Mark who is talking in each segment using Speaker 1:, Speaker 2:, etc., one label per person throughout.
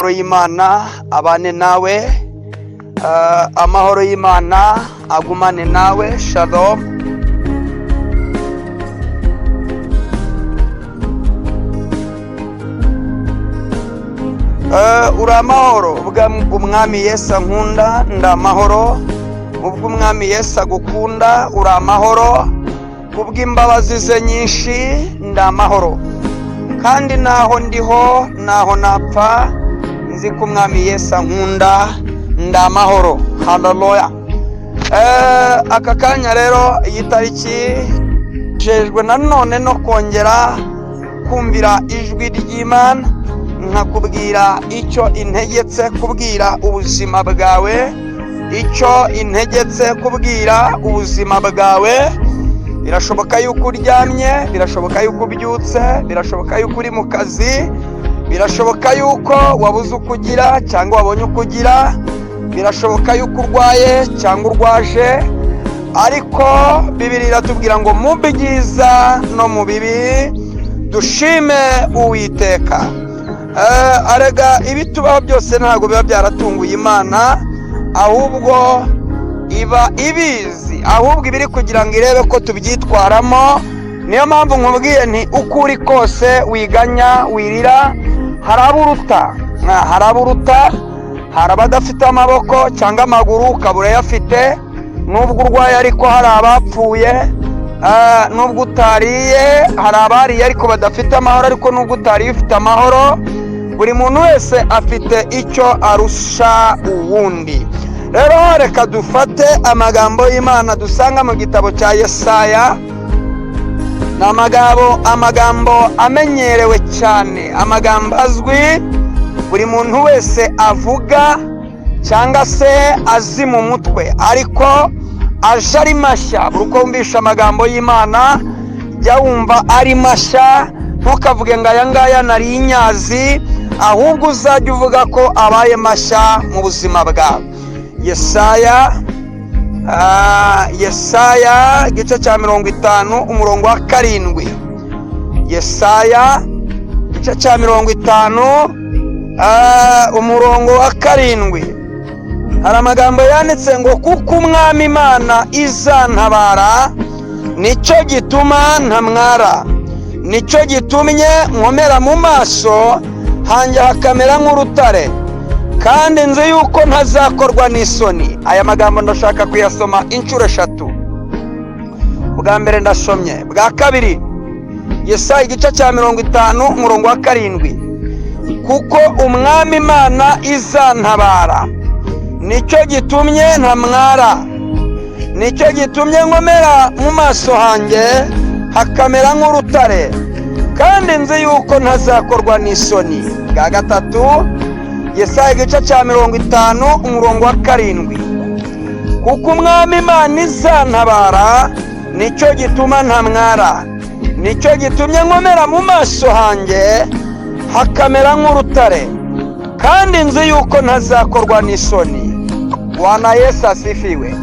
Speaker 1: Amahoro y'Imana abane nawe, amahoro y'Imana agumane nawe. Shalom. Uri amahoro ubwo Umwami Yesu ankunda, ndi amahoro. Ubwo Umwami Yesu agukunda, uri amahoro. Kubw'imbabazi ze nyinshi, ndi amahoro. Kandi naho ndiho, naho napfa, nzi ko Umwami Yesu ankunda, ndi amahoro. Haleluya. Aka kanya rero, iyi tariki jejwe nanone no kongera kumvira ijwi ry'Imana, nkakubwira icyo integetse kubwira ubuzima bwawe, icyo integetse kubwira ubuzima bwawe. Birashoboka yuko uryamye, birashoboka yuko ubyutse, birashoboka yuko uri mu kazi, birashoboka yuko wabuze uko ugira cyangwa wabonye uko ugira, birashoboka yuko urwaye cyangwa urwaje, ariko Bibiliya iratubwira ngo mu byiza no mu bibi dushime Uwiteka. Arega ibitubaho byose ntabwo biba byaratunguye Imana, ahubwo iba ibizi, ahubwo ibiri kugira ngo irebe ko tubyitwaramo. Niyo mpamvu nkubwiye nti uko uri kose, wiganya, wirira, hari abo uruta, hari abo uruta. Hari abadafite amaboko cyangwa amaguru, ukaba urayafite. Nubwo urwaye ariko hari abapfuye, nubwo utariye hari abariye ariko badafite amahoro, ariko nubwo utariye ufite amahoro. Buri muntu wese afite icyo arusha uwundi. Rero reka dufate amagambo y'Imana dusanga mu gitabo cya Yesaya. Ni amagambo amenyerewe cyane, amagambo azwi, buri muntu wese avuga cyangwa se azi mu mutwe, ariko aje ari mashya. Buri uko wumvisha amagambo y'Imana, jya wumva ari mashya. Ntukavuge ngo aya ngaya nari inyazi, ahubwo uzajya uvuga ko abaye mashya mu buzima bwawe. Yesaya, Yesaya igice cya 50, umurongo wa 7. Yesaya igice cya 50, umurongo wa 7, hari amagambo yanditse ngo: "Kuko Umwami Imana izantabara, nicyo gituma ntamwara, nicyo gitumye nkomera mu maso hanjye hakamera nk'urutare, kandi nzi yuko ntazakorwa n'isoni." Aya magambo ndashaka kuyasoma inshuro eshatu. Bwa mbere ndasomye, bwa kabiri. Yesaya igice cya 50, umurongo wa 7: "Kuko Umwami Imana izantabara, nicyo gitumye ntamwara, nicyo gitumye nkomera mu maso hanjye hakamera nk'urutare, kandi nzi yuko ntazakorwa n'isoni." Bwa gatatu, Yesaya igice cya 50, umurongo wa 7: "Kuko Umwami Imana izantabara, nicyo gituma ntamwara, nicyo gitumye nkomera mu maso hanjye hakamera nk'urutare, kandi nzi yuko ntazakorwa n'isoni." Bwana Yesu asifiwe.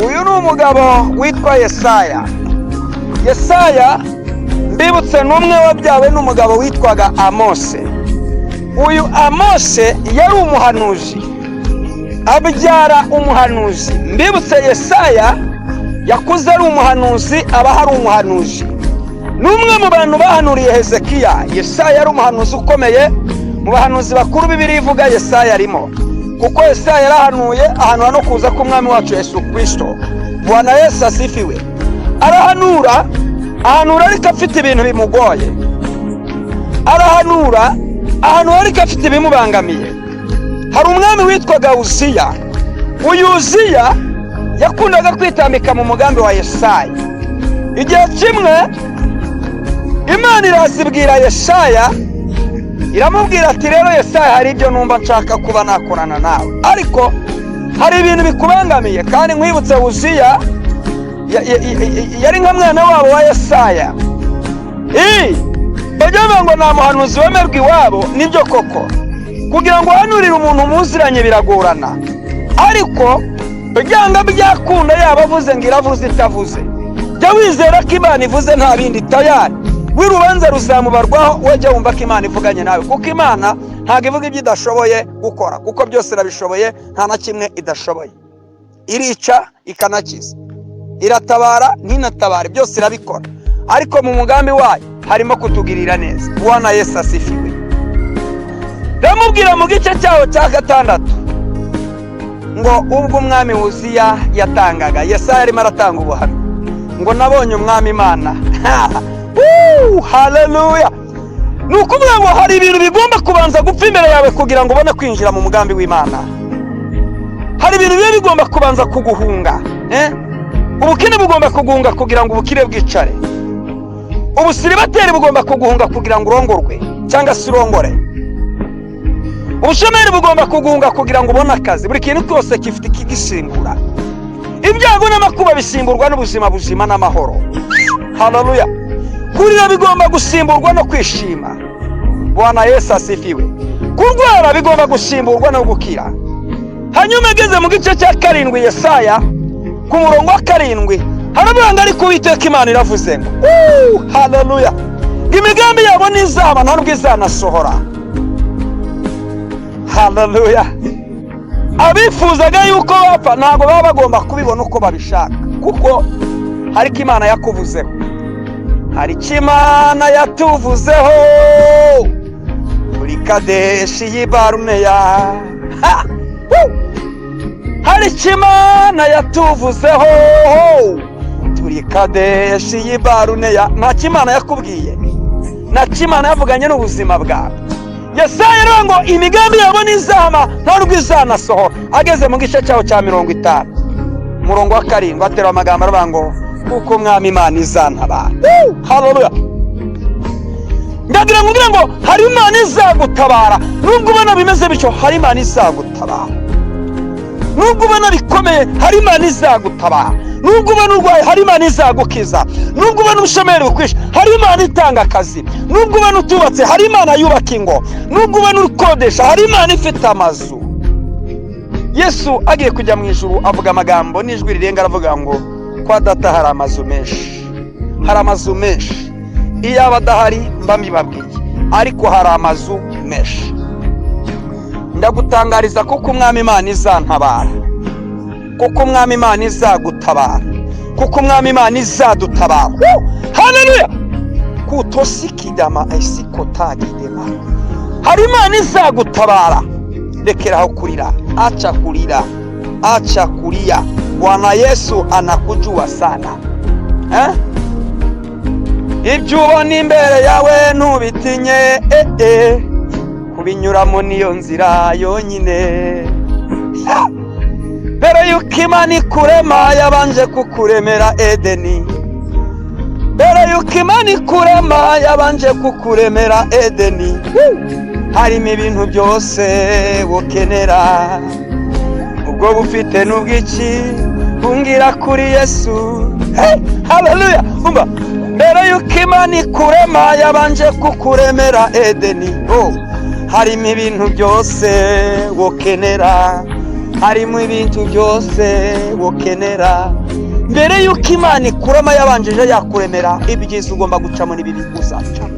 Speaker 1: Uyu ni umugabo witwa Yesaya. Yesaya, mbibutse, ni umwe wabyawe n'umugabo witwaga Amose. Uyu Amose yari umuhanuzi, abyara umuhanuzi. Mbibutse, Yesaya yakuze ari umuhanuzi, aba hari umuhanuzi. Ni umwe mu bantu bahanuriye Hezekiya. Yesaya yari umuhanuzi ukomeye. Mu bahanuzi bakuru Bibiliya ivuga, Yesaya arimo, kuko Yesaya yarahanuye, ahanura no kuza k'Umwami wacu Yesu Kirisito. Bwana Yesu asifiwe. Arahanura, ahanura ariko afite ibintu bimugoye. Arahanura, ahanura ariko afite ibimubangamiye. Hari umwami witwaga Uziya. Uyu Uziya yakundaga kwitambika mu mugambi wa Yesaya. Igihe kimwe Imana irazibwira Yesaya, iramubwira ati: "Rero Yesaya, hari ibyo numva nshaka kuba nakorana nawe, ariko hari ibintu bikubangamiye." Kandi nkwibutse, Uziya yari nka mwana wabo wa Yesaya. Bajya bavuga ngo nta muhanuzi wemerwa iwabo. Nibyo koko, kugira ngo uhanurire umuntu muziranye biragorana, ariko byanga byakunda, yaba avuze ngo iravuze, itavuze, jya wizera ko Imana ivuze, nta bindi. Tayari w'urubanza ruzamubarwaho. Wajya wumva ko Imana ivuganye nawe, kuko Imana Ntabwo ivuga ibyo idashoboye gukora, kuko byose irabishoboye, nta na kimwe idashoboye. Irica ikanakiza, iratabara ntinatabare, byose irabikora, ariko mu mugambi wayo harimo kutugirira neza. Bwana Yesu asifiwe. Ndamubwira mu gice cyawo cya 6 ngo ubwo umwami Uziya yatangaga, Yesaya arimo aratanga ubuhamya ngo nabonye umwami Imana. Haleluya! Ni ukuvuga ngo hari ibintu bigomba kubanza gupfa imbere yawe kugira ngo ubone kwinjira mu mugambi w'Imana. Hari ibintu biba bigomba kubanza kuguhunga. Ubukene bugomba kuguhunga kugira ngo ubukire bwicare. Ubusiribateri bugomba kuguhunga kugira ngo urongorwe cyangwa se urongore. Ubushomeri bugomba kuguhunga kugira ngo ubone akazi. Buri kintu cyose gifite ikigisimbura. Ibyago n'amakuba bisimburwa n'ubuzima buzima n'amahoro. Haleluya! Kurira bigomba gusimburwa no kwishima. Bwana Yesu asifiwe. Kurwara bigomba gusimburwa no gukira. Hanyuma ageze mu gice cya 7 Yesaya ku murongo wa 7 haravuga ngo ariko Uwiteka Imana iravuze ngo haleluya, imigambi yabo ntizaba, nta nubwo izanasohora. Haleluya! Abifuzaga yuko bapfa ntabwo baba bagomba kubibona uko babishaka, kuko hari icyo Imana yakuvuzeho, hari icyo Imana yatuvuzeho muri Kadeshi y'i Baruneya. Hari icyo Imana yatuvuzeho turi Kadeshi y'i Baruneya. Nta cyo Imana yakubwiye, nta cyo Imana yavuganye n'ubuzima bwawe. Yesaya rero ngo imigambi yabo ntizama, nta nubwo izanasohora. Ageze mu gice cyaho cya 50 umurongo wa 7 atera amagambo aravuga ngo kuko umwami Imana izantabara. Haleluya! Ndagira ngo ngira ngo hari Imana izagutabara nubwo ubona bimeze bityo. Hari Imana izagutabara nubwo ubona bikomeye. Hari Imana izagutabara nubwo ubona urwaye. Hari Imana izagukiza nubwo ubona ubushomeri bukwishe. Hari Imana itanga akazi nubwo ubona utubatse. Hari Imana yubaka ingo nubwo ubona ukodesha. Hari Imana ifite amazu. Yesu agiye kujya mu ijuru avuga amagambo n'ijwi rirenga, aravuga ngo kwa Data hari amazu menshi, hari amazu menshi. Iyo aba adahari mba mbibabwiye, ariko hari amazu menshi. Ndagutangariza kuko umwami Imana izantabara, kuko umwami Imana izagutabara, kuko umwami Imana izadutabara. Haleluya! Kutosikidama esikotagidema. Hari Imana izagutabara. Rekeraho kurira, acha kurira, acha kulia. Bwana Yesu anakujua sana, eh? Ibyo ubona imbere yawe ntubitinye, kubinyuramo niyo nzira yonyine. Mbere yuko Imana ikurema yabanje kukuremera Edeni. Mbere yuko Imana ikurema yabanje kukuremera Edeni. Harimo ibintu byose ukenera. Ubwo bufite n'ubwiki bungira kuri Yesu. Haleluya! Umva, mbere yuko Imana ikurema yabanje kukuremera Edeni. Oh, harimo ibintu byose ukenera, harimo ibintu byose ukenera. Mbere yuko Imana ikurema yabanjije yakuremera ibyiza ugomba gucamo n'ibibi uzacamo.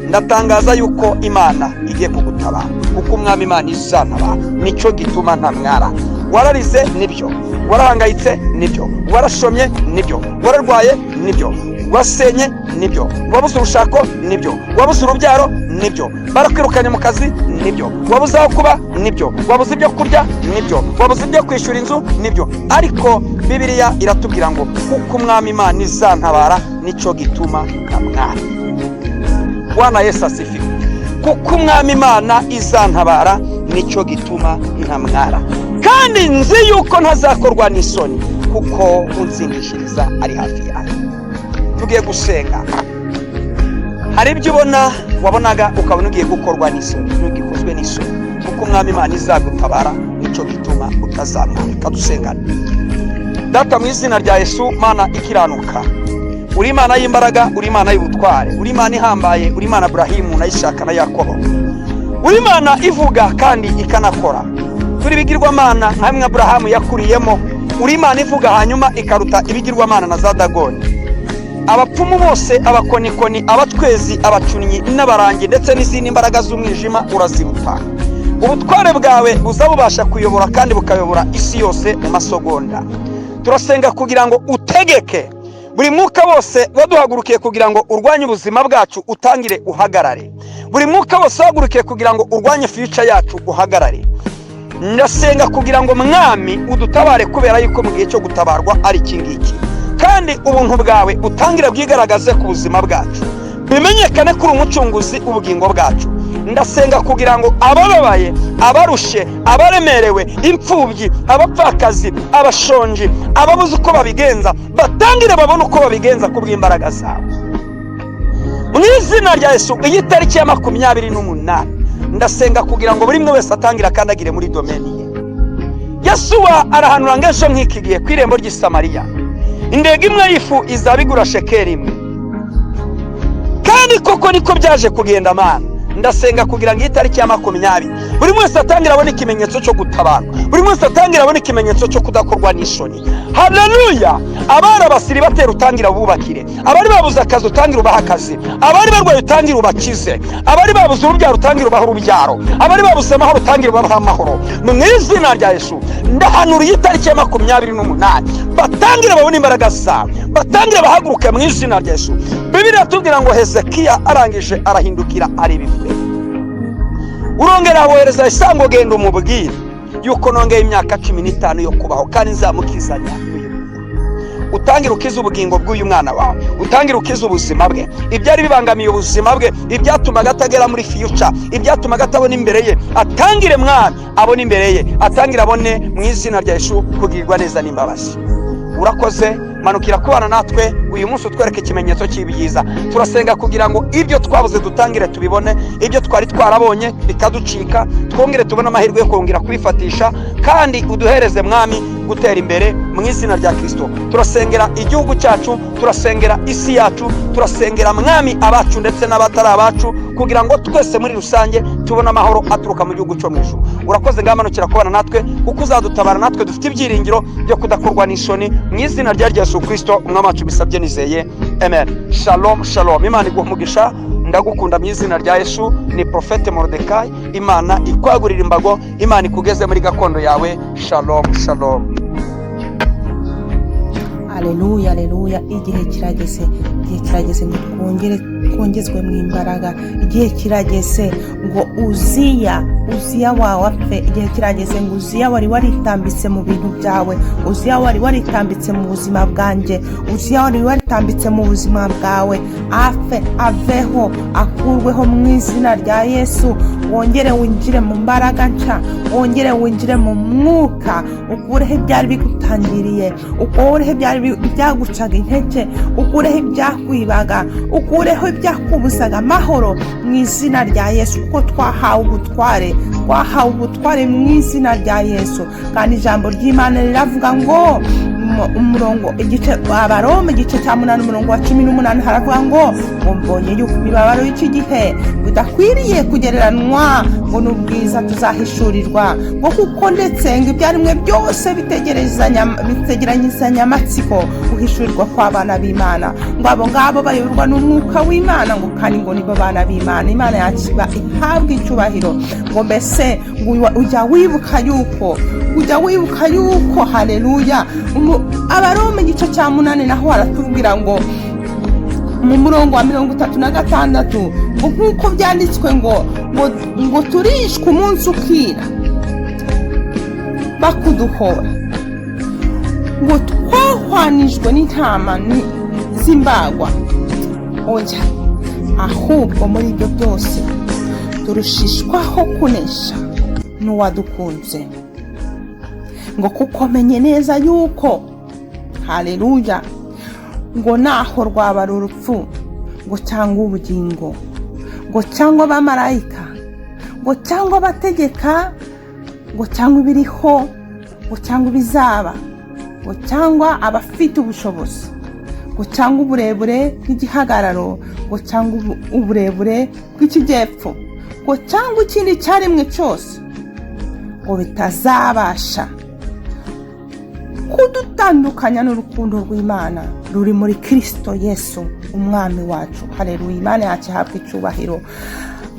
Speaker 1: Ndatangaza yuko Imana igiye kugutabara, kuko umwami Imana izantabara, nicyo gituma ntamwara. Wararize, nibyo. Warahangayitse, nibyo. Warashomye, nibyo. Wararwaye, nibyo. Wasenye, nibyo. Wabuze urushako, nibyo. Wabuze urubyaro, nibyo. Barakwirukanye mu kazi, nibyo. Wabuze aho kuba, nibyo. Wabuze ibyo kurya, nibyo. Wabuze ibyo kwishyura inzu, nibyo. Ariko Bibiliya iratubwira ngo kuko umwami Imana izantabara, nicyo gituma ntamwara. Bwana Yesu asifiwe. Kuko umwami Imana izantabara, nicyo gituma ntamwara, kandi nzi yuko ntazakorwa n'isoni, kuko unsindishiriza ari hafi yawe. Tugiye gusenga. Hari ibyo ubona, wabonaga ukabona ugiye gukorwa n'isoni, ntugikozwe n'isoni, kuko umwami Imana izagutabara, nicyo gituma utazamwara. Dusengane. Data, mu izina rya Yesu, Mana ikiranuka, uri Imana y'imbaraga, uri Imana y'ubutware, uri Imana ihambaye, uri Imana Aburahimu na Ishaka na Yakobo, uri Imana ivuga kandi ikanakora. Turi ibigirwamana nka bimwe Aburahamu yakuriyemo. Uri Imana ivuga hanyuma ikaruta ibigirwamana na za Dagoni. Abapfumu bose, abakonikoni, abatwezi, abacunnyi n'abarangi ndetse n'izindi mbaraga z'umwijima uraziruta. Ubutware bwawe buza bubasha kuyobora kandi bukayobora isi yose mu masogonda. Turasenga kugira ngo utegeke buri mwuka wose waduhagurukiye kugira ngo urwanye ubuzima bwacu, utangire uhagarare. Buri mwuka wose wahagurukiye kugira ngo urwanye future yacu, uhagarare. Ndasenga kugira ngo, Mwami, udutabare, kubera yuko mu gihe cyo gutabarwa ari iki ngiki, kandi ubuntu bwawe butangire bwigaragaze ku buzima bwacu, bimenyekane ko uri umucunguzi w'ubugingo bwacu. Ndasenga kugira ngo abababaye, abarushe, abaremerewe, imfubyi, abapfakazi, abashonji, ababuze uko babigenza, batangire babone uko babigenza kubw'imbaraga zawe, mu izina rya Yesu. Iyi tariki ya 28, ndasenga kugira ngo buri umwe wese atangire akandagire muri domaine ye. Yesuwa arahanura ngo ejo nk'iki gihe, ku irembo ry'i Samariya, indego imwe y'ifu izaba igura shekeri 1, kandi koko niko byaje kugenda. Mana, ndasenga kugira ngo iyi tariki ya 20, buri wese atangire abone ikimenyetso cyo gutabarwa, buri wese atangire abone ikimenyetso cyo kudakorwa n'isoni. Haleluya! Abari abasiri batera, utangira bubakire. Abari babuze akazi, utangire ubahe akazi. Abari barwaye, utangire ubakize. Abari babuze urubyaro, utangire ubahe urubyaro. Abari babuze amahoro, utangire ubahe amahoro, mu izina rya Yesu. Ndahanura iyi tariki ya 28, batangire babone imbaraga zawe, batangire bahaguruke mu izina rya Yesu. Bibiliya iratubwira ngo Hezekiya arangije arahindukira areba imbere, urongera wohereza isango: "Genda umubwire yuko nongeye imyaka 15 yo kubaho, kandi nzamukizanya n'uyu mwana." Utangire ukize ubugingo bw'uyu mwana wawe, utangire ukize ubuzima bwe, ibyari bibangamiye ubuzima bwe, ibyatumaga atagera muri future, ibyatumaga atabona imbere ye. Atangire, Mwana, abone imbere ye, atangire abone mu izina rya Yesu kugirirwa neza n'imbabazi. Urakoze, manukira kubana natwe uyu munsi, utwereke ikimenyetso cy'ibyiza. Turasenga kugira ngo ibyo twabuze dutangire tubibone, ibyo twari twarabonye bikaducika twongere tubone amahirwe yo kongera kubifatisha, kandi uduhereze, Mwami, gutera imbere mu izina rya Kirisito. Turasengera igihugu cyacu, turasengera isi yacu, turasengera, Mwami, abacu ndetse n'abatari abacu, kugira ngo twese muri rusange tubone amahoro aturuka mu gihugu cyo mu ijuru. Urakoze, ngamanukira kubana natwe kuko uzadutabara, natwe dufite ibyiringiro byo kudakorwa n'isoni, mu izina rya Yesu Kirisito Umwami wacu bisabye nizeye, amen. Shalom, shalom. Imana iguha umugisha, ndagukunda mu izina rya Yesu. Ni Prophète Morodekayi. Imana ikwagurira imbago, Imana ikugeze muri gakondo yawe. Shalom, shalom.
Speaker 2: Aleluya, aleluya! Igihe kirageze, igihe kirageze ngo twongere twongezwe mu imbaraga. Igihe kirageze ngo Uziya wawe apfe. Igihe kirageze ngo Uziya wari waritambitse mu bintu byawe, Uziya wari waritambitse mu buzima bwanjye, Uziya wari waritambitse mu buzima bwawe apfe, aveho, akurweho mu izina rya Yesu. Wongere winjire mu mbaraga nshya, wongere winjire mu mwuka, ukureho ibyari bigutangiriye, ukureho ibyari byagucaga intege, ukureho ibyakwibaga, ukureho ibyakubuzaga amahoro mu izina rya Yesu, kuko twahawe ubutware, twahawe ubutware mu izina rya Yesu. Kandi ijambo ry'Imana riravuga ngo umurongo igice Abaroma igice cya 8, umurongo wa 18, haravuga ngo mbonye yuko imibabaro y'iki gihe bidakwiriye kugereranwa ngo n'ubwiza tuzahishurirwa, ngo kuko ndetse ngo ibyaremwe byose bitegeranyizanya amatsiko guhishurirwa kw'abana b'Imana, ngo abo ngabo bayoborwa n'umwuka w'Imana, ngo kandi ngo nibo bana b'Imana. Imana yacu ihabwa icyubahiro. Ngo mbese ngo ujya wibuka yuko, ujya wibuka yuko, haleluya! Abaroma igice cya 8 naho haratubwira ngo mu murongo wa 36, ngo nk'uko byanditswe ngo turishwe umunsi ukira bakuduhora, ngo twahwanijwe n'intama z'imbagwa. Oya, ahubwo muri ibyo byose turushishwaho kunesha n'uwadukunze. Ngo kuko menye neza yuko, haleluya, ngo naho rwaba ari urupfu, ngo cyangwa ubugingo, ngo cyangwa abamarayika, ngo cyangwa abategeka, ngo cyangwa ibiriho, ngo cyangwa ibizaba, ngo cyangwa abafite ubushobozi, ngo cyangwa uburebure bw'igihagararo, ngo cyangwa uburebure bw'ikijyepfo, ngo cyangwa ikindi cyaremwe cyose, ngo bitazabasha Kudutandukanya n'urukundo rw'Imana ruri muri Kirisito Yesu Umwami wacu. Hareruya, Imana yacu ihabwa icyubahiro.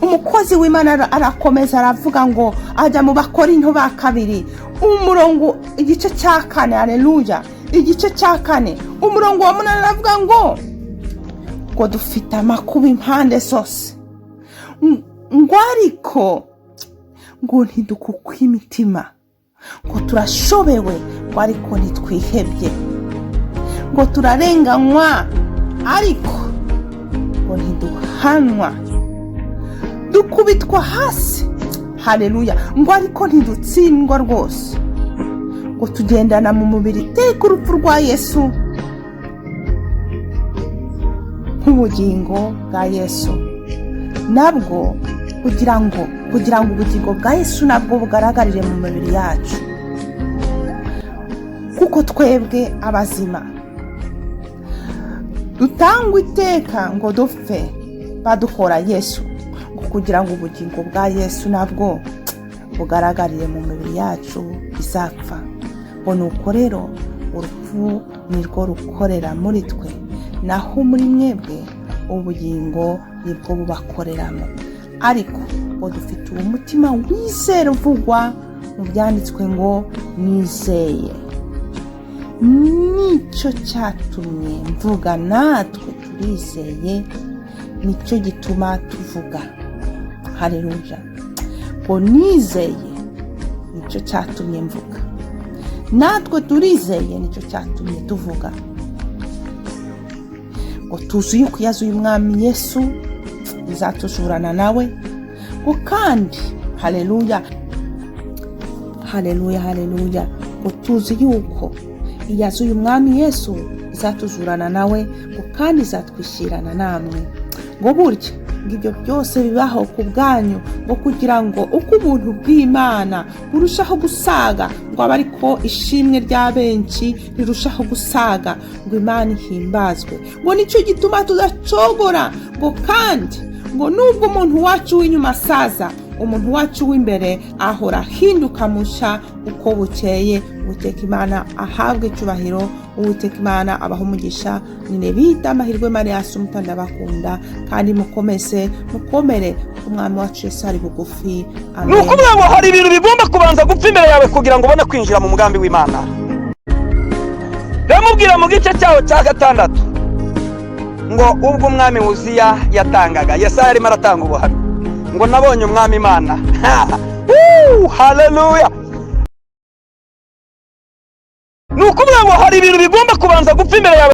Speaker 2: Umukozi w'Imana arakomeza aravuga ngo, ajya mu Bakorinto ba Kabiri, umurongo, igice cya 4, hareruya, igice cya 4, umurongo wa 8, aravuga ngo dufite amakuba impande zose, ngo ariko ngo ntidukukwe imitima, ngo turashobewe, ngo ariko ntitwihebye, ngo turarenganywa, ariko ngo ntiduhanwa, dukubitwa hasi, hareruya, ngo ariko ntidutsindwa rwose, ngo tugendana mu mubiri iteka urupfu rwa Yesu nk'ubugingo bwa Yesu nabwo, kugira ngo ubugingo bwa Yesu nabwo bugaragarire mu mibiri yacu. Kuko twebwe abazima dutangwa iteka ngo dupfe baduhora Yesu, ngo kugira ngo ubugingo bwa Yesu nabwo bugaragarire mu mibiri yacu izapfa. Ngo nuko rero urupfu nirwo rukorera muri twe, naho muri mwebwe ubugingo nibwo bubakoreramo. Ariko ngo dufite uwo mutima wizera uvugwa mu byanditswe ngo: "Nizeye, nicyo cyatumye mvuga." Natwe turizeye, nicyo gituma tuvuga. Hareruya. Ngo nizeye, nicyo cyatumye mvuga. Natwe turizeye, nicyo cyatumye tuvuga. Ngo tuzi yuko iyo azuye Umwami Yesu, izatujurana nawe. Ngo kandi, hareruya, hareruya, hareruya, ngo tuzi yuko iyo azuye Umwami Yesu, izatuzurana nawe, ngo kandi izatwishyirana namwe. Ngo burya ngo ibyo byose bibaho ku bwanyu, ngo kugira ngo uko ubuntu bw'Imana burushaho gusaga, ngo abe ariko ishimwe rya benshi rirushaho gusaga, ngo Imana ihimbazwe. Ngo nicyo gituma tudacogora, ngo kandi ngo nubwo umuntu wacu w'inyuma asaza, umuntu wacu w'imbere ahora ahinduka musha uko bukeye. Uwiteka Imana ahabwe icyubahiro, Uwiteka Imana abaha umugisha. Nyine bita Amahirwe Mariya Sumuta, ndabakunda kandi mukomeze mukomere, Umwami wacu Yesu ari bugufi.
Speaker 1: Ni ukuvuga ngo hari ibintu bigomba kubanza gupfa imbere yawe kugira ngo ubone kwinjira mu mugambi w'Imana. Ndamubwira mu gice cyawo cya 6 ngo ubwo umwami Wuziya yatangaga, Yesaya arimo aratanga ubuhamya ngo: "Nabonye Umwami Imana." Haleluya! Ni ukuvuga ngo hari ibintu bigomba kubanza gupfa imbere yawe.